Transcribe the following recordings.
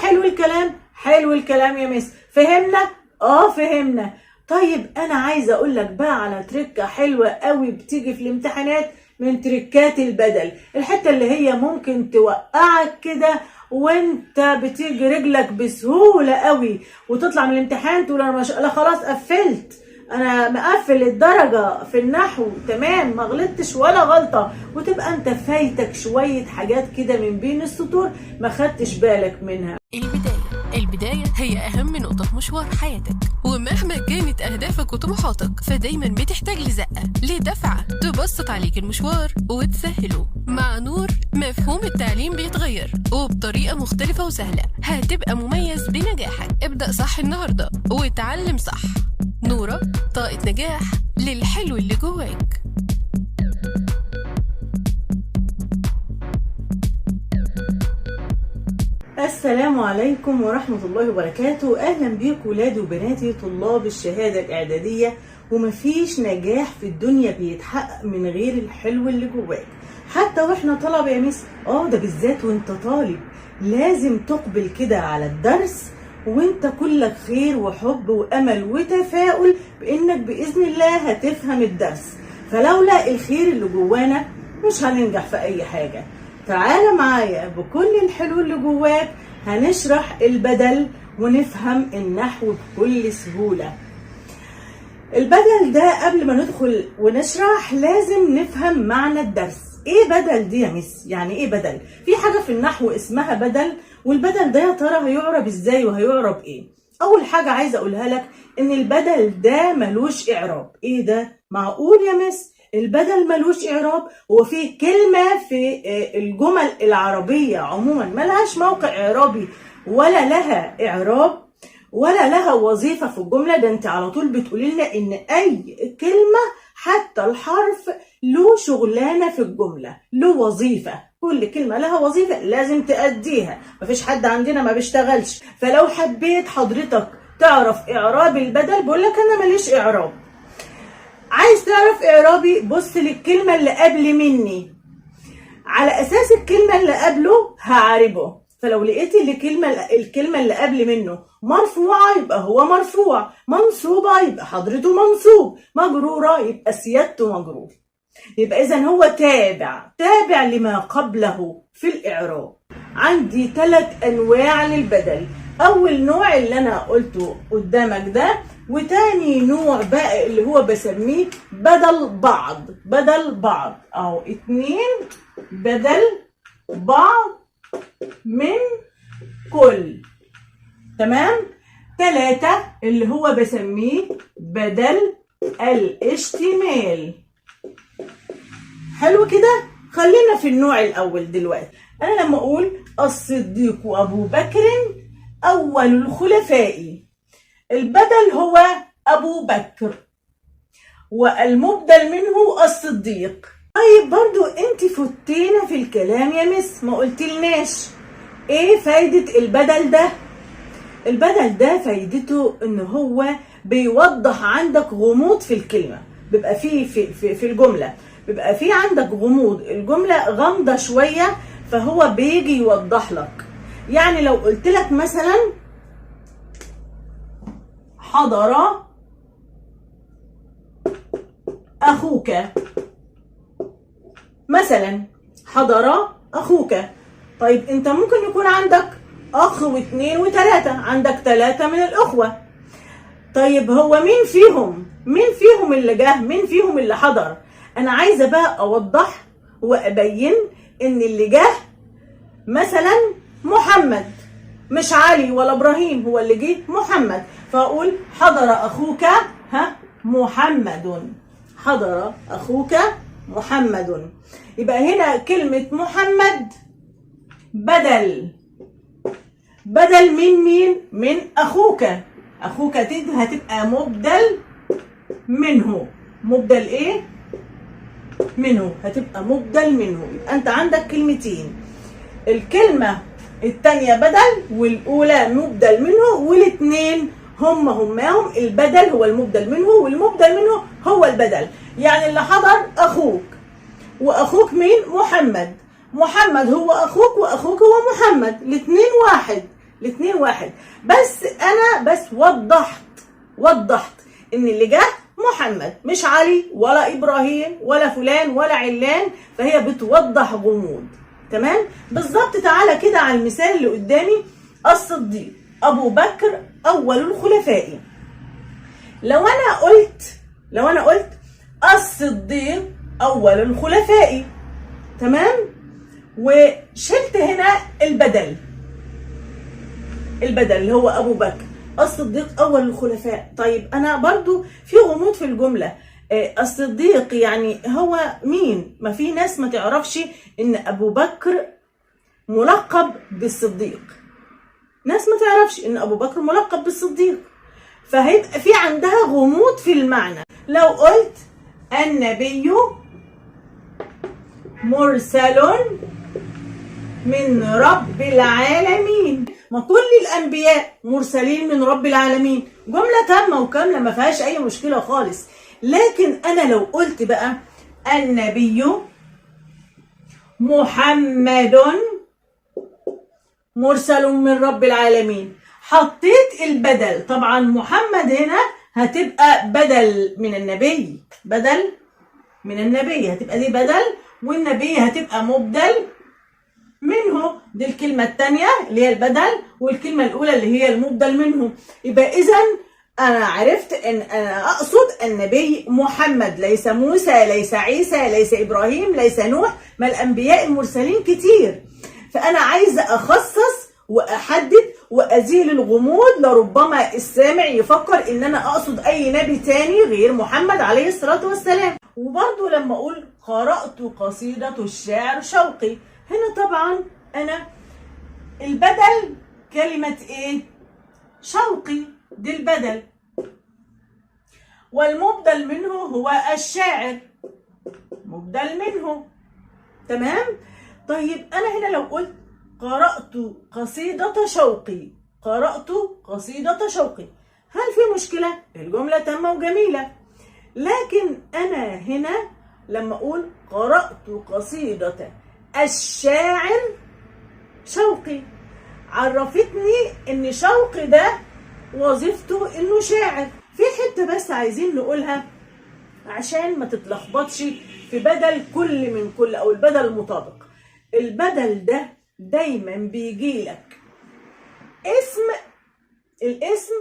حلو الكلام؟ حلو الكلام يا مس. فهمنا؟ فهمنا. طيب انا عايزه اقول لك بقى على تريكه حلوة قوي بتيجي في الامتحانات من تريكات البدل، الحتة اللي هي ممكن توقعك كده وانت بتيجي رجلك بسهولة قوي وتطلع من الامتحان تقول انا ما شاء الله خلاص قفلت، انا مقفل الدرجة في النحو تمام، ما غلطتش ولا غلطه، وتبقى انت فايتك شوية حاجات كده من بين السطور ما خدتش بالك منها. البداية هي أهم نقطة في مشوار حياتك، ومهما كانت أهدافك وطموحاتك فدايما بتحتاج لزقة، لدفعة تبسط عليك المشوار وتسهله. مع نور مفهوم التعليم بيتغير وبطريقة مختلفة وسهلة، هتبقى مميز بنجاحك. ابدأ صح النهاردة واتعلم صح. نورة، طاقة نجاح للحلو اللي جواك. السلام عليكم ورحمة الله وبركاته. أهلا بيكم ولادي وبناتي طلاب الشهادة الإعدادية. ومفيش نجاح في الدنيا بيتحقق من غير الحلو اللي جواك، حتى واحنا طلبة يا مس. ده بالذات وانت طالب لازم تقبل كده على الدرس وانت كلك خير وحب وأمل وتفاؤل بإنك بإذن الله هتفهم الدرس. فلولا الخير اللي جوانا مش هننجح في أي حاجة. تعال معايا بكل الحلو اللي جواك هنشرح البدل ونفهم النحو بكل سهولة. البدل ده قبل ما ندخل ونشرح لازم نفهم معنى الدرس. ايه بدل دي يا مس؟ يعني ايه بدل؟ في حاجة في النحو اسمها بدل، والبدل ده يا ترى هيعرب ازاي وهيعرب ايه؟ اول حاجة عايزة اقولها لك ان البدل ده ملوش اعراب. ايه ده؟ معقول يا مس البدل ملوش اعراب؟ هو في كلمة في الجمل العربية عموما ملهاش موقع اعرابي ولا لها اعراب ولا لها وظيفة في الجملة؟ ده انت على طول بتقولي لنا ان اي كلمة حتى الحرف له شغلانة في الجملة، له وظيفة، كل كلمة لها وظيفة لازم تأديها، مفيش حد عندنا ما بيشتغلش. فلو حبيت حضرتك تعرف اعراب البدل، بقول لك انا ماليش اعراب. عايز تعرف اعرابي؟ بص للكلمة اللي قبل مني، على اساس الكلمة اللي قبله هعربه. فلو لقيت الكلمة اللي قبل منه مرفوعة يبقى هو مرفوع، منصوبة يبقى حضرته منصوب، مجرورة يبقى سيادته مجرور. يبقى إذن هو تابع لما قبله في الإعراب. عندي 3 أنواع للبدل. أول نوع اللي أنا قلته قدامك ده، وتاني نوع بقى اللي هو بسميه بدل بعض، بدل بعض أو 2 بدل بعض من كل، تمام. 3 اللي هو بسميه بدل الاشتمال. حلو كده. خلينا في النوع الأول دلوقتي. أنا لما أقول الصديق أبو بكر أول الخلفاء، البدل هو أبو بكر والمبدل منه الصديق. طيب برضو انت فتينا في الكلام يا مس، ما قلتلناش ايه فايدة البدل ده؟ البدل ده فايدته ان هو بيوضح عندك غموض في الكلمة، بيبقى فيه في الجملة بيبقى فيه عندك غموض، الجملة غامضة شوية، فهو بيجي يوضح لك. يعني لو قلت لك مثلا حضر أخوك، مثلا حضر أخوك. طيب انت ممكن يكون عندك أخ و2 و3، عندك 3 من الأخوة. طيب هو مين فيهم؟ مين فيهم اللي جه؟ مين فيهم اللي حضر؟ أنا عايزة بقى أوضح وأبين إن اللي جه مثلا محمد، مش علي ولا إبراهيم، هو اللي جه محمد. فأقول حضر أخوك ها محمد، حضر أخوك محمد. يبقى هنا كلمة محمد بدل من مين؟ من أخوك. أخوك هتبقى مبدل منه. مبدل إيه؟ منه، هتبقى مبدل منه. يبقى أنت عندك كلمتين، الكلمة التانية بدل والأولى مبدل منه، والاتنين هم هماهم. البدل هو المبدل منه والمبدل منه هو البدل. يعني اللي حضر أخوك، وأخوك مين؟ محمد. محمد هو أخوك وأخوك هو محمد، الاتنين واحد، الاتنين واحد، بس انا بس وضحت ان اللي جه محمد مش علي ولا ابراهيم ولا فلان ولا علان، فهي بتوضح غموض. تمام بالظبط. تعالى كده على المثال اللي قدامي، الصديق ابو بكر اول الخلفاء. لو انا قلت الصديق اول الخلفاء، تمام، وشلت هنا البدل اللي هو ابو بكر الصديق اول الخلفاء. طيب انا برضو في غموض في الجملة، الصديق يعني هو مين؟ ما في ناس ما تعرفش ان ابو بكر ملقب بالصديق، ناس ما تعرفش ان ابو بكر ملقب بالصديق، فهيبقى في عندها غموض في المعنى. لو قلت النبي مرسل من رب العالمين، ما كل الأنبياء مرسلين من رب العالمين، جملة تامة وكاملة ما فيهاش أي مشكلة خالص. لكن أنا لو قلت بقى النبي محمد مرسل من رب العالمين، حطيت البدل، طبعا محمد هنا هتبقى بدل من النبي، بدل من النبي هتبقى دي بدل، والنبي هتبقى مبدل منه، دي الكلمة الثانية اللي هي البدل، والكلمة الأولى اللي هي المبدل منه. يبقى إذا أنا عرفت إن أنا أقصد النبي محمد، ليس موسى، ليس عيسى، ليس إبراهيم، ليس نوح، ما الأنبياء المرسلين كتير. فأنا عايزة أخصص وأحدد وأزيل الغموض، لربما السامع يفكر إن أنا أقصد أي نبي تاني غير محمد عليه الصلاة والسلام. وبرضه لما أقول قرأت قصيدة الشاعر شوقي، هنا طبعا أنا البدل كلمة إيه؟ شوقي، دي البدل، والمبدل منه هو الشاعر، مبدل منه. تمام؟ طيب أنا هنا لو قلت قرأت قصيدة شوقي، قرأت قصيدة شوقي، هل في مشكلة؟ الجملة تامة وجميلة. لكن أنا هنا لما أقول قرأت قصيدة الشاعر شوقي، عرفتني إن شوقي ده وظيفته إنه شاعر. في حتة بس عايزين نقولها عشان ما تتلخبطش في بدل كل من كل أو البدل المطابق. البدل ده دايما بيجيلك اسم، الاسم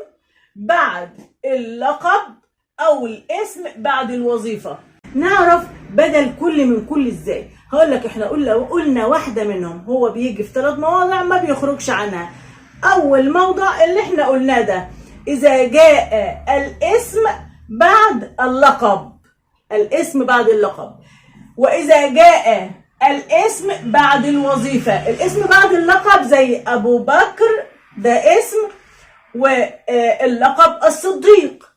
بعد اللقب أو الاسم بعد الوظيفة. نعرف بدل كل من كل ازاي؟ هقول لك احنا قلنا واحدة منهم، هو بيجي في 3 مواضع ما بيخرجش عنها. أول موضع اللي احنا قلناه ده، إذا جاء الاسم بعد اللقب، الاسم بعد اللقب، وإذا جاء الاسم بعد الوظيفة. الاسم بعد اللقب زي أبو بكر ده اسم، واللقب الصديق،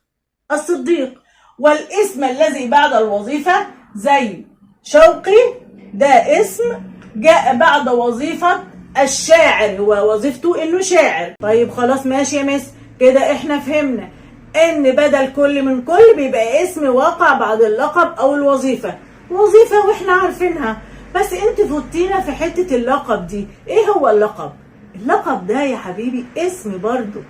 الصديق. والاسم الذي بعد الوظيفة زي شوقي ده اسم جاء بعد وظيفة الشاعر، هو وظيفته انه شاعر. طيب خلاص ماشي يا مس، كده احنا فهمنا ان بدل كل من كل بيبقى اسم واقع بعد اللقب او الوظيفة، وظيفة واحنا عارفينها، بس انت فوتينا في حتة اللقب دي. ايه هو اللقب؟ اللقب ده يا حبيبي اسم برضو،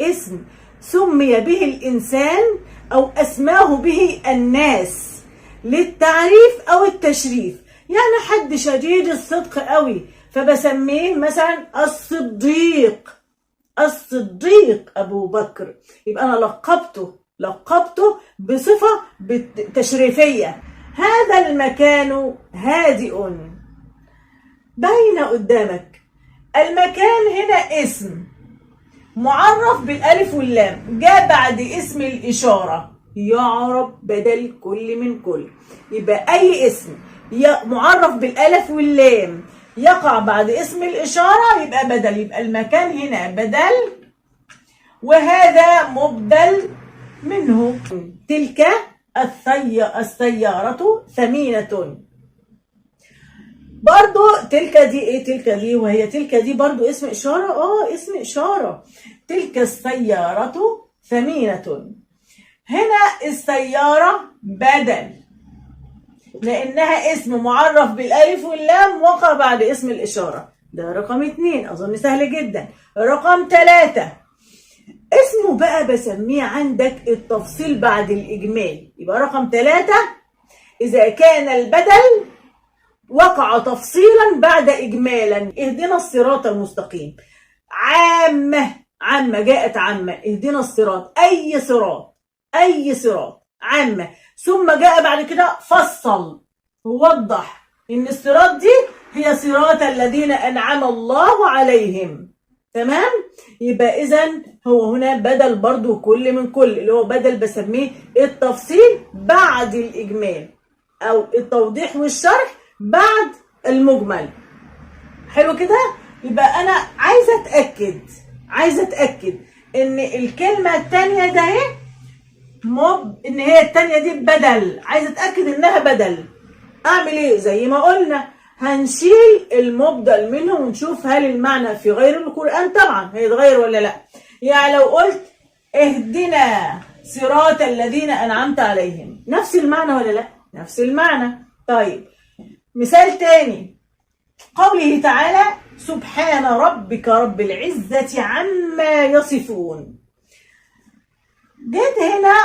اسم سمي به الإنسان أو أسماه به الناس للتعريف أو التشريف. يعني حد شديد الصدق قوي فبسميه مثلا الصديق، الصديق أبو بكر، يبقى أنا لقبته بصفة تشريفية. هذا المكان هادئ، باين قدامك المكان هنا اسم معرف بالألف واللام، جاء بعد اسم الإشارة، يعرب بدل كل من كل. يبقى أي اسم معرف بالألف واللام يقع بعد اسم الإشارة يبقى بدل، يبقى المكان هنا بدل وهذا مبدل منه. تلك السيارة ثمينة، برضو تلك دي ايه؟ تلك دي، وهي تلك دي برضو اسم إشارة، اسم إشارة. تلك السيارة ثمينة، هنا السيارة بدل لأنها اسم معرف بالألف واللام وقع بعد اسم الإشارة، ده رقم 2، أظن سهل جدا. رقم 3 اسمه بقى بسميه عندك التفصيل بعد الإجمال. يبقى رقم 3 إذا كان البدل وقع تفصيلا بعد إجمالا. اهدنا الصراط المستقيم، عامة، عامة، جاءت عامة، اهدنا الصراط، أي صراط، أي صراط، عامة. ثم جاء بعد كده فصل ووضح إن الصراط دي هي صراط الذين أنعم الله عليهم. تمام؟ يبقى إذن هو هنا بدل برضو كل من كل، اللي هو بدل بسميه التفصيل بعد الإجمال أو التوضيح والشرح بعد المجمل. حلو كده؟ يبقى أنا عايزة أتأكد، عايزة أتأكد إن الكلمة التانية ده إيه؟ إن هي التانية دي بدل، عايزة أتأكد إنها بدل. أعمل إيه؟ زي ما قلنا هنشيل المبدل منه ونشوف هل المعنى في غير القرآن طبعا هيتغير ولا لا. يعني لو قلت اهدنا صراط الذين أنعمت عليهم، نفس المعنى ولا لا؟ نفس المعنى. طيب مثال تاني، قوله تعالى سبحان ربك رب العزة عما يصفون. جيت هنا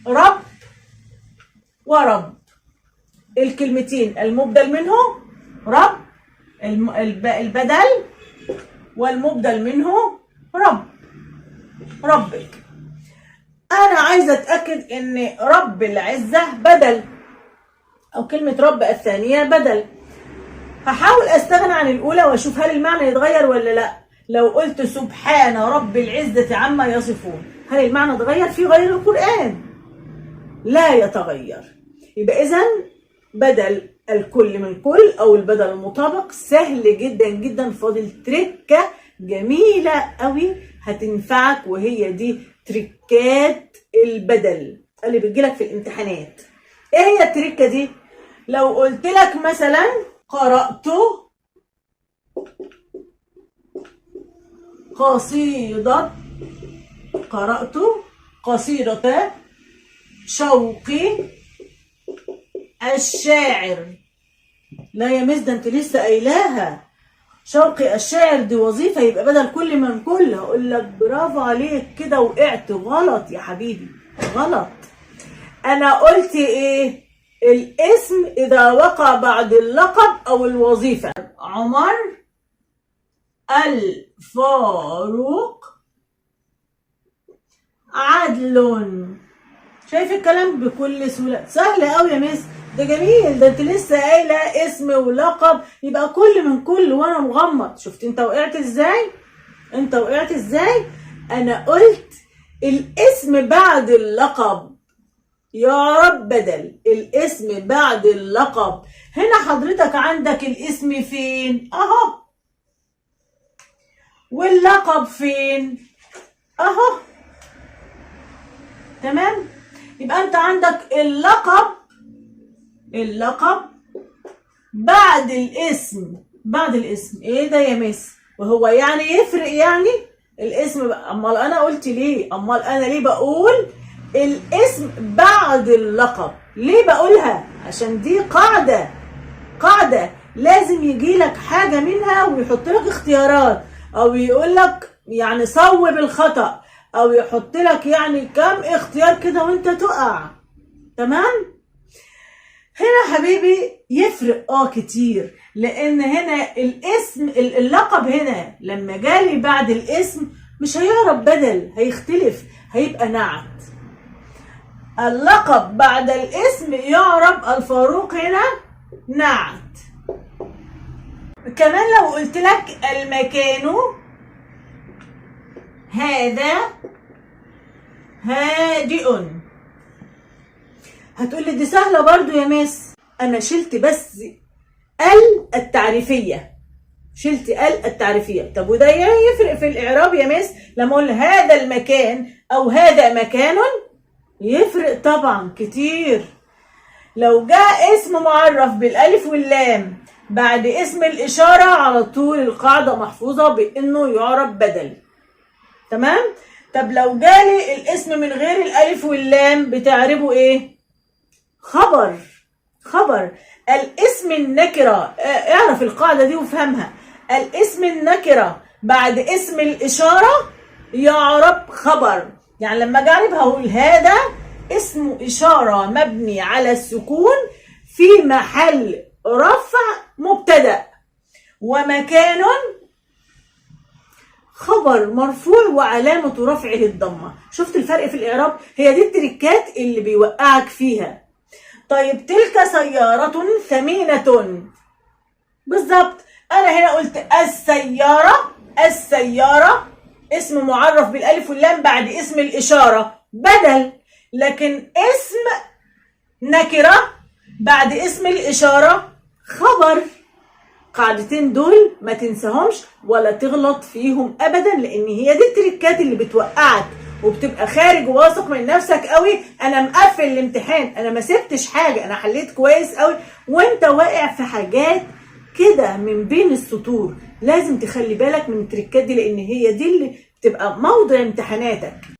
رب ورب، الكلمتين المبدل منه رب، البدل والمبدل منه رب، ربك. أنا عايزة أتأكد إن رب العزة بدل، أو كلمة رب الثانية بدل. هحاول أستغنى عن الأولى وأشوف هل المعنى يتغير ولا لا. لو قلت سبحان رب العزة عما يصفون، هل المعنى اتغير في غير القرآن؟ لا يتغير. يبقى إذن بدل الكل من كل أو البدل المطابق سهل جدا جدا. فاضل تركة جميلة قوي هتنفعك، وهي دي تركات البدل اللي بتجيلك في الامتحانات. ايه هي التركة دي؟ لو قلت لك مثلا قرأت قصيدة، قرأت قصيدة شوقي الشاعر. لا يا مس ده انت لسه قايلاها، شوقي الشاعر دي وظيفة، يبقى بدل كل من كل. هقول لك برافو عليك كده، وقعت غلط يا حبيبي، غلط. انا قلت ايه؟ الاسم اذا وقع بعد اللقب او الوظيفة. عمر الفاروق عدل. شايف الكلام بكل سهولة؟ سهل قوي يا مس، ده جميل، ده انت لسه قايله اسم ولقب يبقى كل من كل وانا مغمض. شفت انت وقعت ازاي؟ انت وقعت ازاي؟ انا قلت الاسم بعد اللقب، يا رب بدل الاسم بعد اللقب. هنا حضرتك عندك الاسم فين؟ اهو، واللقب فين؟ اهو. تمام؟ يبقى انت عندك اللقب، اللقب بعد الاسم، بعد الاسم. ايه ده يا مس؟ وهو يعني يفرق يعني الاسم؟ امال انا قلت ليه؟ امال انا ليه بقول الاسم بعد اللقب؟ ليه بقولها؟ عشان دي قاعدة، قاعدة لازم يجي لك حاجة منها ويحط لك اختيارات، او يقول لك يعني صوب الخطأ، او يحط لك يعني كم اختيار كده وانت تقع. تمام؟ هنا حبيبي يفرق كتير، لان هنا الاسم اللقب هنا لما جالي بعد الاسم مش هيعرف بدل، هيختلف، هيبقى نعت. اللقب بعد الاسم يعرب الفاروق هنا نعت. كمان لو قلت لك المكان هذا هادئ، هتقولي دي سهلة برضو يا مس. أنا شلت بس ال التعريفية، شلت ال التعريفية. طب وده يفرق في الإعراب يا مس لما أقول هذا المكان أو هذا مكان؟ يفرق طبعا كتير. لو جاء اسم معرف بالألف واللام بعد اسم الإشارة على طول القاعدة محفوظة بإنه يعرب بدل. تمام؟ طب لو جالي الاسم من غير الألف واللام بتعربه إيه؟ خبر. خبر الاسم النكرة، اعرف القاعدة دي وافهمها. الاسم النكرة بعد اسم الإشارة يعرب خبر. يعني لما اجي اعربها هقول هذا اسم إشارة مبني على السكون في محل رفع مبتدأ، ومكان خبر مرفوع وعلامة رفعه الضمة. شفت الفرق في الإعراب؟ هي دي التريكات اللي بيوقعك فيها. طيب تلك سيارة ثمينة، بالظبط أنا هنا قلت السيارة، السيارة اسم معرف بالألف واللام بعد اسم الإشارة بدل، لكن اسم نكرة بعد اسم الإشارة خبر. قاعدتين دول ما تنساهمش ولا تغلط فيهم ابدا، لان هي دي التريكات اللي بتوقعك وبتبقى خارج واثق من نفسك قوي، انا مقفل الامتحان، انا ما سبتش حاجة، انا حليت كويس قوي، وانت واقع في حاجات كده من بين السطور. لازم تخلي بالك من التريكات دي لان هي دي اللي بتبقى موضع امتحاناتك.